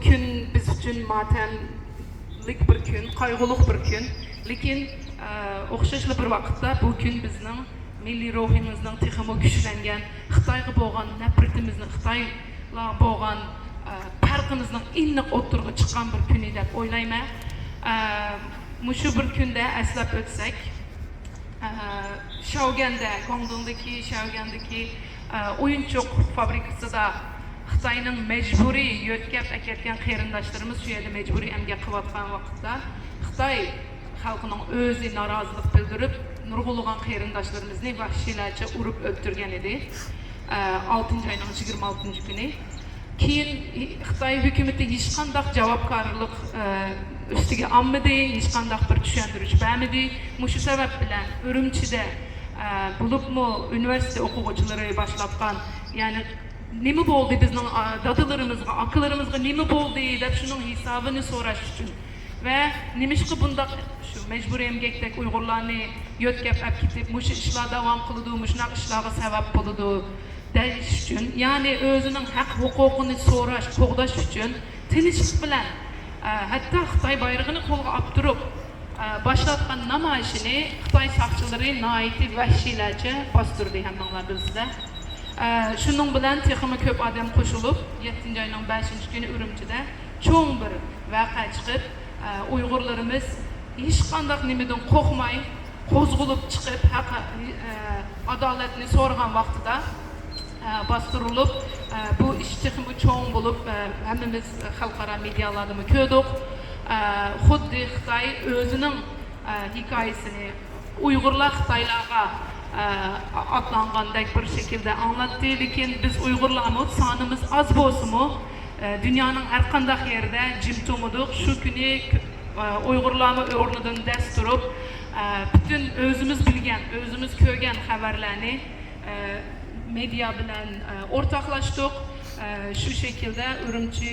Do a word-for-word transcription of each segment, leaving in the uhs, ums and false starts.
كۈن بىز ئۈچۈن ماتەملىك بىر كۈن، قايغۇلۇق بىر كۈن. لېكىن، ئە، ئوخشاشلا بىر ۋاقىتتا بۇ كۈن بىزنىڭ مىللىي روھىمىزنىڭ تېخىمۇ كۈچلەنگەن، خىتايغا بولغان نەپرىتىمىزنىڭ، خىتايلارغا بولغان، ئە، پەرقىمىزنىڭ ئېنىق ئوتتۇرىغا چىققان بىر كۈنى دەپ ئويلايمەن. ئە، مۇشۇ بىر كۈندە ئەسلەپ ئۆتسەك، ئە، شياۋگەندە، گۇاڭدۇڭدىكى شياۋگەندىكى، ئە، ئويۇنچۇق فابرىكىسىدا خىتاينىڭ مەجبۇرىي يۆتكەپ ئەكەتكەن قېرىنداشلىرىمىز شۇ يەردە مەجبۇرىي ئەمگەك قىلىۋاتقان ۋاقىتتا، خىتاي خەلقىنىڭ ئۆزى نارازىلىق بىلدۈرۈپ، نۇرغۇنلىغان قېرىنداشلىرىمىزنى ۋەھشىيلەرچە ئۇرۇپ ئۆلتۈرگەن ئىدى. ئە، ئالتىنچى ئاينىڭ يىگىرمە ئالتىنچى كۈنى. كېيىن خىتاي ھۆكۈمىتى ھېچقانداق جاۋابكارلىق، ئە، ئۈستىگە ئالمىدى، ھېچقانداق بىر چۈشەندۈرۈش بەرمىدى. مۇشۇ سەۋەب بىلەن ئۈرۈمچىدە، ئە، بولۇپمۇ ئۇنىۋېرسىتېت ئوقۇغۇچىلىرى باشلاتقان، يەنى نېمە بولدى بىزنىڭ، ئا، دادىلىرىمىزغا، ئاكىلىرىمىزغا نېمە بولدى دەپ شۇنىڭ ھېسابىنى سوراش ئۈچۈن ۋە نېمىشقا بۇنداق شۇ مەجبۇرىي ئەمگەكتەك ئۇيغۇرلارنى يۆتكەپ ئەپ كېتىپ، مۇشۇ ئىشلار داۋام قىلىدۇ، مۇشۇنداق ئىشلارغا سەۋەب بولىدۇ دەيش ئۈچۈن، يەنى ئۆزىنىڭ ھەق ھوقۇقىنى سوراش، قوغداش ئۈچۈن تىنچلىق بىلەن، ئە، ھەتتا خىتاي بايرىقىنى قولىغا ئاپتۇرۇپ، ئە، باشلاتقان نامايىشىنى خىتاي ساقچىلىرى ناھايىتى ۋەھشىيلەرچە باستۇردى، ھەممىڭلار بىلىسىلەر. ئە، شۇنىڭ بىلەن تېخىمۇ كۆپ ئادەم قوشۇلۇپ، يەتتىنچى ئاينىڭ بەشىنچى كۈنى ئۈرۈمچىدە چوڭ بىر ۋەقە چىقىپ، ئە، ئۇيغۇرلىرىمىز ھېچقانداق نېمىدىن قورقماي، قوزغىلىپ چىقىپ، ھەق، ئە، ئادالەتنى سورىغان ۋاقتىدا، ئە، باستۇرۇلۇپ، ئە، بۇ ئىش تېخىمۇ چوڭ بولۇپ، ئە، ھەممىمىز خەلقئارا مېدىيالاردىمۇ كۆردۇق. ئە، خۇددى خىتاي ئۆزىنىڭ، ئە، ھېكايىسىنى ئۇيغۇرلار خىتايلارغا، ئە، ئاتلانغاندەك بىر شەكىلدە ئاڭلاتتى. لېكىن بىز ئۇيغۇرلارمۇ سانىمىز ئاز بولسىمۇ، ئە، دۇنيانىڭ ھەر قانداق يېرىدە جىم تۇرمىدۇق. شۇ كۈنى، ئە، ئۇيغۇرلارمۇ ئورنىدىن دەس تۇرۇپ، ئە، پۈتۈن ئۆزىمىز بىلگەن، ئۆزىمىز كۆرگەن خەۋەرلەرنى، ئە، مېدىيا بىلەن، ئە، ئورتاقلاشتۇق. ئە، شۇ شەكىلدە ئۈرۈمچى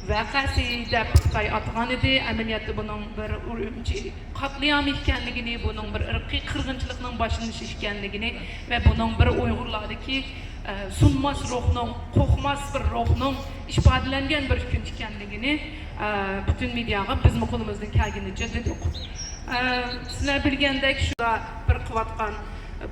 ۋەقەسى دەپ خىتاي ئاتىغان ئىدى. ئەمەلىيەتتە بۇنىڭ بىر ئۈرۈمچى قاتلىئامى ئىكەنلىكىنى، بۇنىڭ بىر ئىرقىي قىرغىنچىلىقنىڭ باشلىنىشى ئىكەنلىكىنى ۋە بۇنىڭ بىر ئۇيغۇرلاردىكى، ئە، سۇنماس روھنىڭ، قورقماس بىر روھنىڭ ئىپادىلەنگەن بىر كۈن ئىكەنلىكىنى، ئە، پۈتۈن مېدىياغا بىزمۇ قولىمىزدىن كەلگىنىچە دېدۇق. ئە، سىلەر بىلگەندەك، شۇ بىر قىلىۋاتقان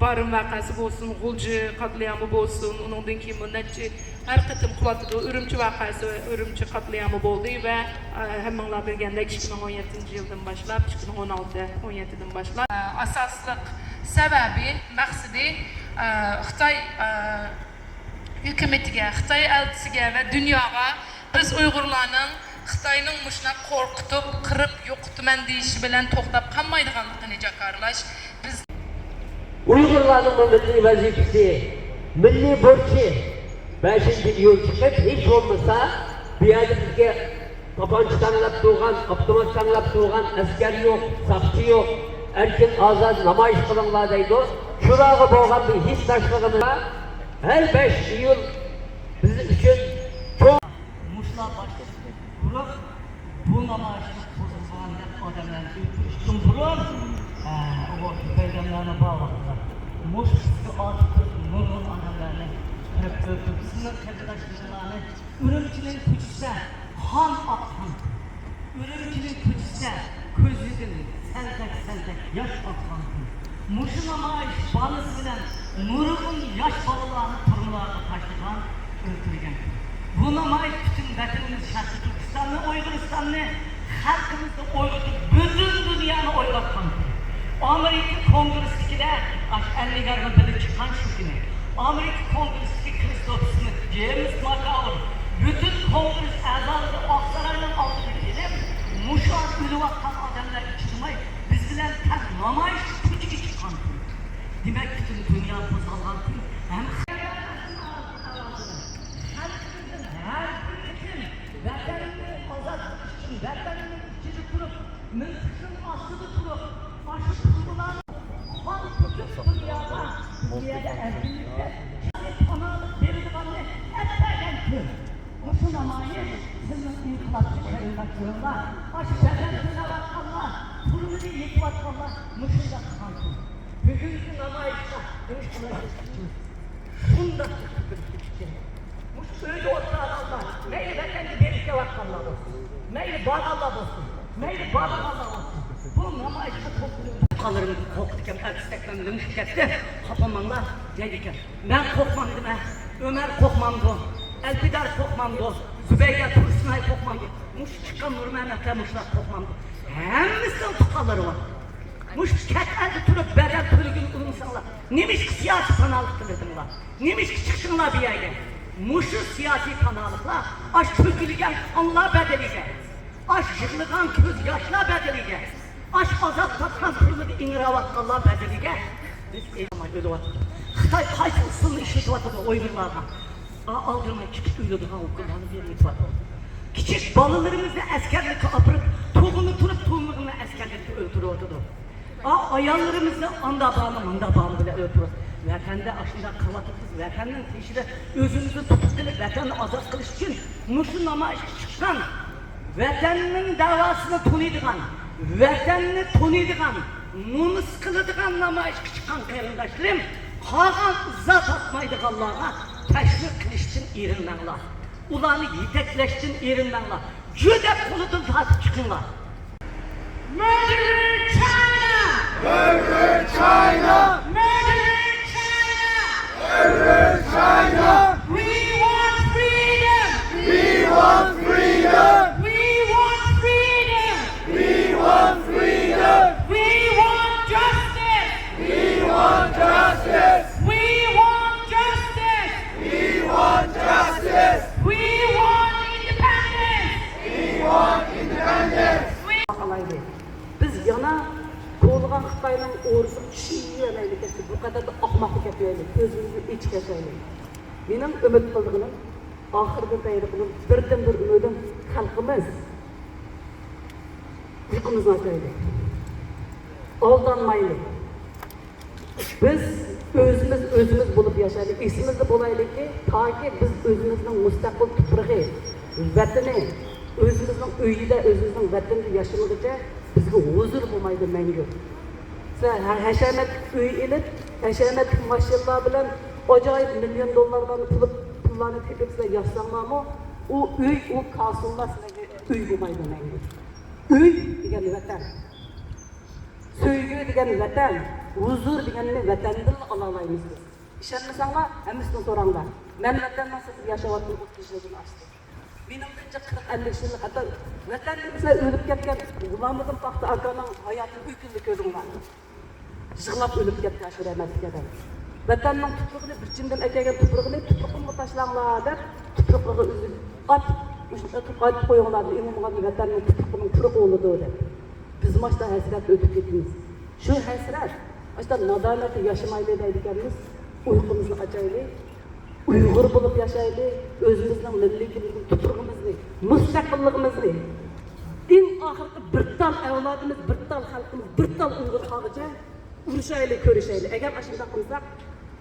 بارىن ۋەقەسى بولسۇن، غۇلجا قاتلىئامى بولسۇن، ئۇنىڭدىن كېيىن بۇ نەچچە ھەر قېتىم قىلىۋاتىدۇ. ئۈرۈمچى ۋەقەسى ۋە ئۈرۈمچى قاتلىئامى بولدى ۋە، ئە، ھەممىڭلار بىلگەندەك، ئىككى مىڭ ئون يەتتىنچى يىلدىن باشلاپ، ئىككى مىڭ ئون ئالتە، ئون يەتتىدىن باشلاپ، ئە، ئاساسلىق سەۋەبى، مەقسىتى، ئە، خىتاي، ئە، ھۆكۈمىتىگە، خىتاي ئەلچىسىگە ۋە دۇنياغا بىز ئۇيغۇرلارنىڭ خىتاينىڭ مۇشۇنداق قورقۇتۇپ، قىرىپ يوقىتىمەن دېيىشى بىلەن توختاپ قالمايدىغانلىقىنى جاكارلاش، بىز ئۇيغۇرلارنىڭ بۇ مىللىي ۋەزىپىسى، مىللىي بۇرچى. بەشىنچى ئىيۇل چىقىپ، ھېچ بولمىسا بۇ يەردە بىزگە تاپانچا تەڭلەپ تۇرغان، ئاپتومات تەڭلەپ تۇرغان ئەسكەر يوق، ساقچى يوق، ئەركىن ئازاد نامايىش قىلىڭلار دەيدۇ. شۇلارغا بولغان بىر ھېسداشلىقىمىز بار. ھەر بەش ئىيۇل بىز ئۈچۈن چوڭ. مۇشۇلار باشلىشتىن بۇرۇن، بۇ نامايىشنى قوزغىغان دەپ ئادەملەرنى ئۆلتۈرۈشتىن بۇرۇن، ئە، ئۇ بەيرەملەرنى بار ۋاقتىدا مۇشۇ بىزگە ئارتۇق نۇرغۇن ئادەملەرنى قىرىپ ئۆلتۈرۈپ، سىزنىڭ قېرىنداشلىرىڭلارنى ئۈرۈمچىنىڭ كوچىسىدا قان ئاققان، ئۈرۈمچىنىڭ كوچىسىدا كۆزىدىن سەلدەك-سەلدەك ياش ئاققان كۈن. مۇشۇ نامايىش بانىسى بىلەن نۇرغۇن ياش بالىلارنى تۈرمىلەرگە تاشلىغان، ئۆلتۈرگەن كۈن. بۇ نامايىش پۈتۈن ۋەتىنىمىز شەرقىي تۈركىستاننى، ئۇيغۇرىستاننى، خەلقىمىزنى ئويغىتىپ، پۈتۈن دۇنيانى ئويغاتقان كۈن. ئامېرىكا كونگرېسسىدىكىلەر ئاش ئەلنىگارغا بىللە چىققان شۇ كۈنى. ئامېرىكا كونگرېسسىدىكى كرىستوفېر سمىت، جېيمس ماكاۋېر، پۈتۈن كونگرېس ئەزالىرى ئاقساراينىڭ ئالدىغا كېلىپ، مۇشۇ ئۆلۈۋاتقان ئادەملەرگە چىدىماي، بىز بىلەن تەڭ نامايىش كوچىغا چىققان كۈن. دېمەك، پۈتۈن دۇنيا قوزغالغان كۈن. ھەم خەلقىمىزدىن ھەر بىر قېتىم ۋەتەننى ئازاد قىلىش ئۈچۈن، ۋەتەننىڭ ئىچىدە تۇرۇپ، مىلتىقنىڭ ئاستىدا تۇرۇپ، ئاشۇ تۇرغۇلارنى قان تۆكۈپ دۇنياغا، دۇنيادا ئەركىنلىككە پاناھلىق بېرىدىغاننى ئەپ بەرگەن كۈن. مۇشۇ نامايىش سىزنىڭ ئىنقىلابچى قېرىنداشلىرىڭلار، ئاشۇ بەدەن تۆلەۋاتقانلار، تۈرمىدە يېتىۋاتقانلار مۇشۇنداق قىلغان كۈن. بۈگۈنكى نامايىشقا ئىنقىلابچى شۇنداق كۈتۈپ كېلىشكەن. مۇشۇ ئۆيدە ئولتۇرغانلار، مەيلى ۋەتەنگە بېرىپ كېلىۋاتقانلار بولسۇن، مەيلى بارغانلار بولسۇن، مەيلى بارمىغانلار بولسۇن، بۇ نامايىشقا توپلىنىپ، تۇغقانلىرىمىز قورقىدىكەن، ئەرتىستەكمەن لىڭشىپ كەتتى، خاپىماڭلار دەيدىكەن. مەن قورقمامدىمەن، ئۆمەر قورقمامدۇ، ئەلپىدار قورقمامدۇ، زۇبەيدە تۇرسۇنئاي قورقمامدۇ، مۇشۇ چىققان نۇرمەمەتلەر مۇشۇلار قورقمامدۇ؟ ھەممىسىنىڭ تۇغقانلىرى بار. مۇشۇ چەت ئەلدە تۇرۇپ بەدەل تۆلىگىلى ئۇنىمىساڭلار، نېمىشقا سىياسىي پاناھلىق تىلىدىڭلار؟ نېمىشقا چىقتىڭلار بۇ يەرگە؟ مۇشۇ سىياسىي پاناھلىقلار ئاشۇ تۆكۈلگەن قانلار بەدىلىگە، ئاشۇ يىغلىغان كۆز ياشلار بەدىلىگە، ئاشۇ ئازاب تارتقان تۈرمىدە ئىڭراۋاتقانلار بەدىلىگە بىز ئېلىماي ئۆلۈۋاتىدۇ. خىتاي قايسى ئۇسۇلنى ئىشلىتىۋاتىدۇ ئۇيغۇرلارغا؟ ئا، ئالدىرىماي كىچىك ئۆلىدىغان ئۇكىلارنى بېرىۋېتىۋاتىدۇ. كىچىك بالىلىرىمىزنى ئەسكەرلىككە ئاپىرىپ، تۇغۇمى تۇرۇپ تۇغمىغىنىنى ئەسكەرلىكتە ئۆلتۈرۈۋاتىدۇ. ئا، ئاياللىرىمىزنى ئاندا بارمۇ، مۇندا بارمۇ بىلەن ئۆلتۈرۈۋاتىدۇ. ۋەتەندە ئاشۇنداق قىلىۋاتىمىز، ۋەتەننىڭ تېشىدا ئۆزىمىزنى تۇتۇپ قېلىپ، ۋەتەننى ئازاد قىلىش ئۈچۈن مۇشۇ نامايىشقا چىققان، ۋەتەننىڭ دەۋاسىنى تونۇيدىغان، ۋەتەننى تونۇيدىغان، نومۇس قىلىدىغان نامايىشقا چىققان قېرىنداشلىرىم، قالغان ئىزا تاپمايدىغانلارغا تەشۋىق قىلىشتىن ئېرىنمەڭلار. ئۇلارنى يېتەكلەشتىن ئېرىنمەڭلار. جۈدەپ قولىدىن تارتىپ چىقىڭلار. Murder China! Murder China! Murder China! Murder China! We want freedom! We want freedom! We want freedom! We want freedom! We want justice! We want justice! We want justice! We want justice! We want independence! We want independence! We قالايلى. بىز يەنە كولىغان خىتاينىڭ ئورىسىغا چۈشۈۋېرەيلى، بۇ قەدەردە ئاخماققا كەتمەيلى، كۆزىمىزنى ئېچىپ ياشايلى. مېنىڭ ئۈمىد قىلىدىغىنىم، ئاخىرىدىن تەييار قىلىپ، بىردىنبىر ئۈمىدىم خەلقىمىز. ئۇيقۇمىزنى ئاچايلى. ئالدانمايلى. بىز ئۆزىمىز ئۆزىمىز بولۇپ ياشايلى. ئېسىمىزدە بولايلىكى، تاكى بىز ئۆزىمىزنىڭ مۇستەقىل تۇپرىقى، ۋەتىنى، ئۆزىمىزنىڭ ئۆيىدە، ئۆزىمىزنىڭ ۋەتىنىدە ياشىمىغىچە بىزگە ھۇزۇر بولمايدۇ مەڭگۈ. سىلەر ھە-، ھەشەمەتلىك ئۆي ئېلىپ، ھەشەمەتلىك ماشىنىلار بىلەن ئاجايىپ مىليون دوللارلارنى پۇل، پۇللارنى تېپىپ سىلەر ياشىساڭلارمۇ، ئۇ ئۆي، ئۇ كاسىللار سىلەرگە ئۆي بولمايدۇ مەڭگۈ. ئۆي دېگەن ۋەتەن. سۆيگۈ دېگەن ۋەتەن، ھۇزۇر دېگەننى ۋەتەندىنلا ئالالايمىز بىز. ئىشەنمىسەڭلار، ھەممىسىدىن سوراڭلار. مەن ۋەتەننىڭ سىرتىدا ياشاۋاتقىلى ئوتتۇز يىلدىن ئاشتى. مېنىڭچە قىرىق ئەللىك يىل، ھەتتا ۋەتەن دېسە ئۆلۈپ كەتكەن غۇلامىدىن پاختا ئاكامنىڭ ھاياتىنى بىر كۈندە كۆردۈڭلار. يىغلاپ ئۆلۈپ كەتتى ئاشۇ رەھمەتلىك ئادەم. ۋەتەننىڭ تۇپرىقىنى، بىر چىمدىن ئەكەلگەن تۇپرىقىنى تۇپرىقىمغا تاشلاڭلار دەپ، تۇپرىقىغا ئۆزى ئات، مۇشۇنداق قىلىپ ئايتىپ قويۇڭلار، ئىمام غازى ۋەتەننىڭ تۇپرىقىنىڭ پۇرىقى بولىدۇ دەپ. بىز ماشۇنداق ھەسرەتتە ئۆتۈپ كېتىمىز. شۇ ھەسرەت، ئاشۇنداق نادامەتتە ياشىمايلى دەيدىكەنمىز، ئۇيقۇمىزنى ئاچايلى. ئۇيغۇر بولۇپ ياشايلى، ئۆزىمىزنىڭ مىللىي كىملىكىنى، تۇپرىقىمىزنى، مۇستەقىللىقىمىزنى، ئەڭ ئاخىرقى بىر تال ئەۋلادىمىز، بىر تال خەلقىمىز، بىر تال ئۇيغۇر قالغۇچە ئۇرۇشايلى، كۆرۈشەيلى. ئەگەر ئاشۇنداق قىلمىساق،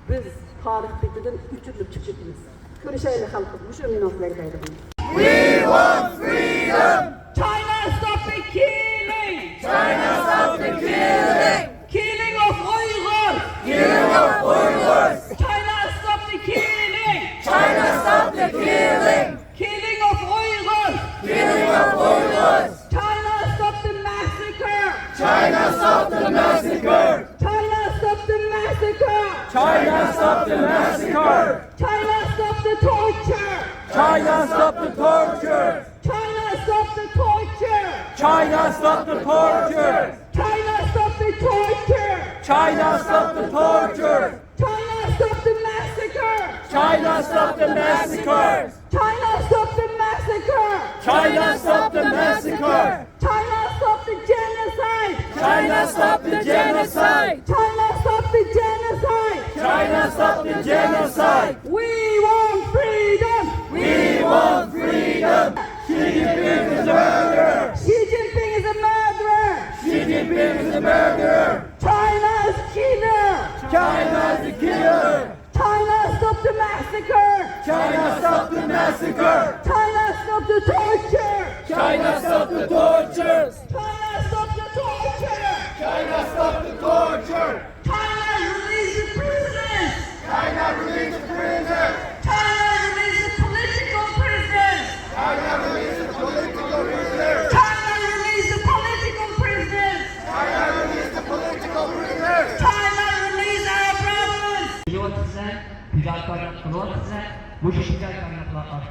بىز تارىخ بېتىدىن ئۆچۈرۈلۈپ چىقىپ كېتىمىز. كۆرۈشەيلى خەلقىم، مۇشۇ مېنىڭ سىلەرگە دەيدىغىنىم. We want freedom! China, stop the killing! China, stop the killing! Killing of Uyghurs! Killing of Uyghurs! China, stop the killing! China, stop the killing! Killing of Uyghurs! Killing of Uyghurs! China, stop the massacre! China, stop the massacre! China, stop the massacre! China, stop the massacre! China, stop the torture! China, stop the torture! China, stop the torture! China, stop the torture! China, stop the torture! China, stop the torture! China, stop the massacre! China, stop the massacre! China, stop the massacre! China, stop the massacre! China, stop the genocide! China, stop the genocide! China, stop the genocide! China, stop the genocide! We want freedom! We want freedom! Xi Jinping is a murderer! Xi Jinping is a murderer! Xi Jinping is a murderer! China is a killer! China is a killer! China, stop the massacre! China, stop the massacre! China, stop the torture! China, stop the torture! China, stop the torture! China, stop the torture! China, release the prisoners! China, release the prisoners! China, release the political prisoners! China, release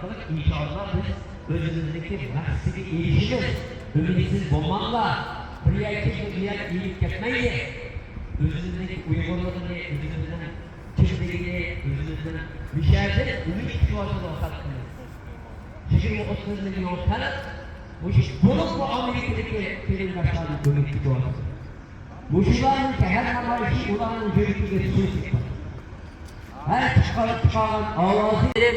ئىنشائاللا بىز ئۆزىمىزنىڭكى مەقسىتىگە ئېرىشىمىز. ئۈمىدسىز بولماڭلار. بىر يەرگە كېلىپ، بىر يەرگە ئېلىپ كەتمەيلى. ئۆزىمىزنىڭكى ئۇيغۇرلۇقىنى، ئۆزىمىزنىڭ كىملىكىنى، ئۆزىمىزنىڭ مۇشۇ يەردىن ئۈمىد كۈتۈۋاتىدۇ خەلقىمىز. يىگىرمە ئوتتۇز مىليون خەلق مۇشۇ، بولۇپمۇ ئامېرىكىدىكى قېرىنداشلاردىن ئۈمىد كۈتۈۋاتىدۇ. مۇشۇلارنىڭ شەھەر نامايىشى ئۇلارنىڭ يۈرىكىگە سۇ سېپىپ، ھەر چىقار-، چىقارغان ئاۋازى،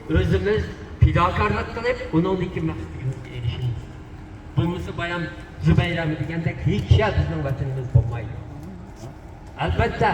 ئۆزىمىز پىداكارلىق قىلىپ، ئۇنىڭدىكى مەقسىتىمىزگە ئېرىشىمىز. بولمىسا بايام زۇبەيرەمۇ دېگەندەك ھېچ يەر بىزنىڭ ۋەتىنىمىز بولمايدۇ. ئەلبەتتە،